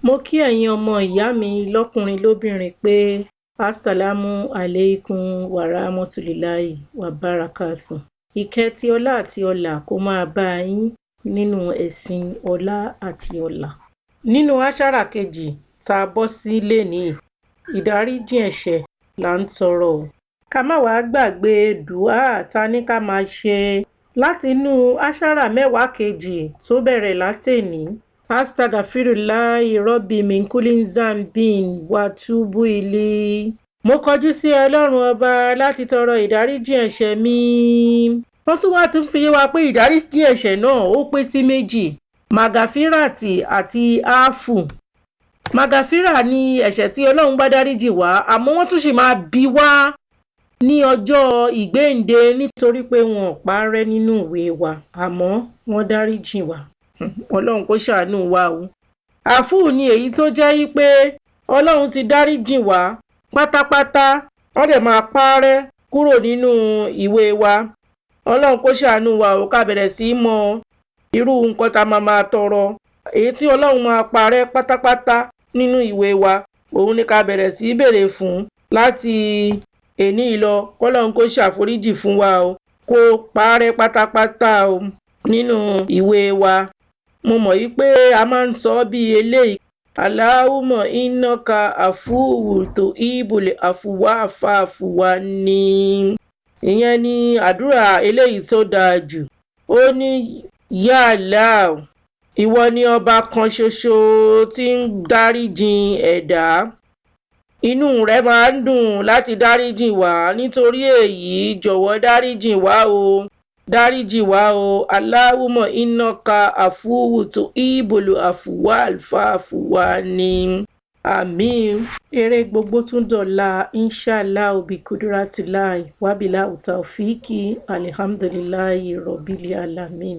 Mo kí ẹ̀yin ọmọ ìyá mi lọ́kùnrin lóbìnrin pé Assalamu alaikum warahmatulahi wabarakatuh. Ìkẹ́ ti ọlá àti ọlà kó máa bá yín nínú ẹ̀sìn ọlá àti ọlà. Nínú àṣàrà kejì tá a bọ́ sí lénìí, ìdáríjì ẹ̀ṣẹ̀ là ń tọrọ o. Ká má wàá gbàgbé dùá tá a ní ká máa ṣe látinú àṣàrà mẹ́wàá kejì tó bẹ̀rẹ̀ látẹ̀ní. Astagfirullah Rabbi min kulli zambin wa tubu ili. Mo kọjú sí Ọlọ́run Ọba láti tọrọ ìdáríjì ẹ̀ṣẹ̀ mi. Wọ́n tún wá tún fi yé wa pé ìdáríjì ẹ̀ṣẹ̀ náà ó pín sí méjì, magafirati àti áàfù. Magafira ni ẹ̀ṣẹ̀ tí Ọlọ́run bá dáríjì wá, àmọ́ wọ́n tún sì máa bi wá ní ọjọ́ ìgbéǹde nítorí pé wọn ò parẹ́ nínú ìwé wa, àmọ́ wọ́n dáríjì wá. Ọlọ́run kó ṣàánú wa o. Àfù ni èyí tó jẹ́ pé Ọlọ́run ti dáríjì wá pátápátá, wọ́n dẹ̀ máa parẹ́ kúrò nínú ìwé wa. Ọlọ́run kó ṣàánú wa o, ká bẹ̀rẹ̀ sí í mọ irú nǹkan tá a máa máa tọrọ. Èyí tí Ọlọ́run máa parẹ́ pátápátá nínú ìwé wa, òun ni ká bẹ̀rẹ̀ sí í béèrè fún láti èní lọ, kọ́lọ́run kó ṣàforíjì fún wa o, kó parẹ́ pátápátá o nínú ìwé wa. Mo mọ̀ yí pé a máa ń sọ bí eléyìí: Allahumma innaka afuwwu tuhibbul afwa fa'fu anni. Ìyẹn ni àdúrà eléyìí tó dáa jù. Ó ní, Ya Allah, ìwọ ni ọba kan ṣoṣo tí ń dáríjì ẹ̀dá. Inú rẹ máa ń dùn láti dáríjì wá. Nítorí èyí, jọ̀wọ́ dáríjì wá o, dáríjì wá o. Allahumma innaka afuwwu tuhibbul afwa fa'fu anni. Àmín. Eré gbogbo tún dọ̀la, inshallah bi kudratillahi wabillahi taofiki, alhamdulillahi rabbil alamin.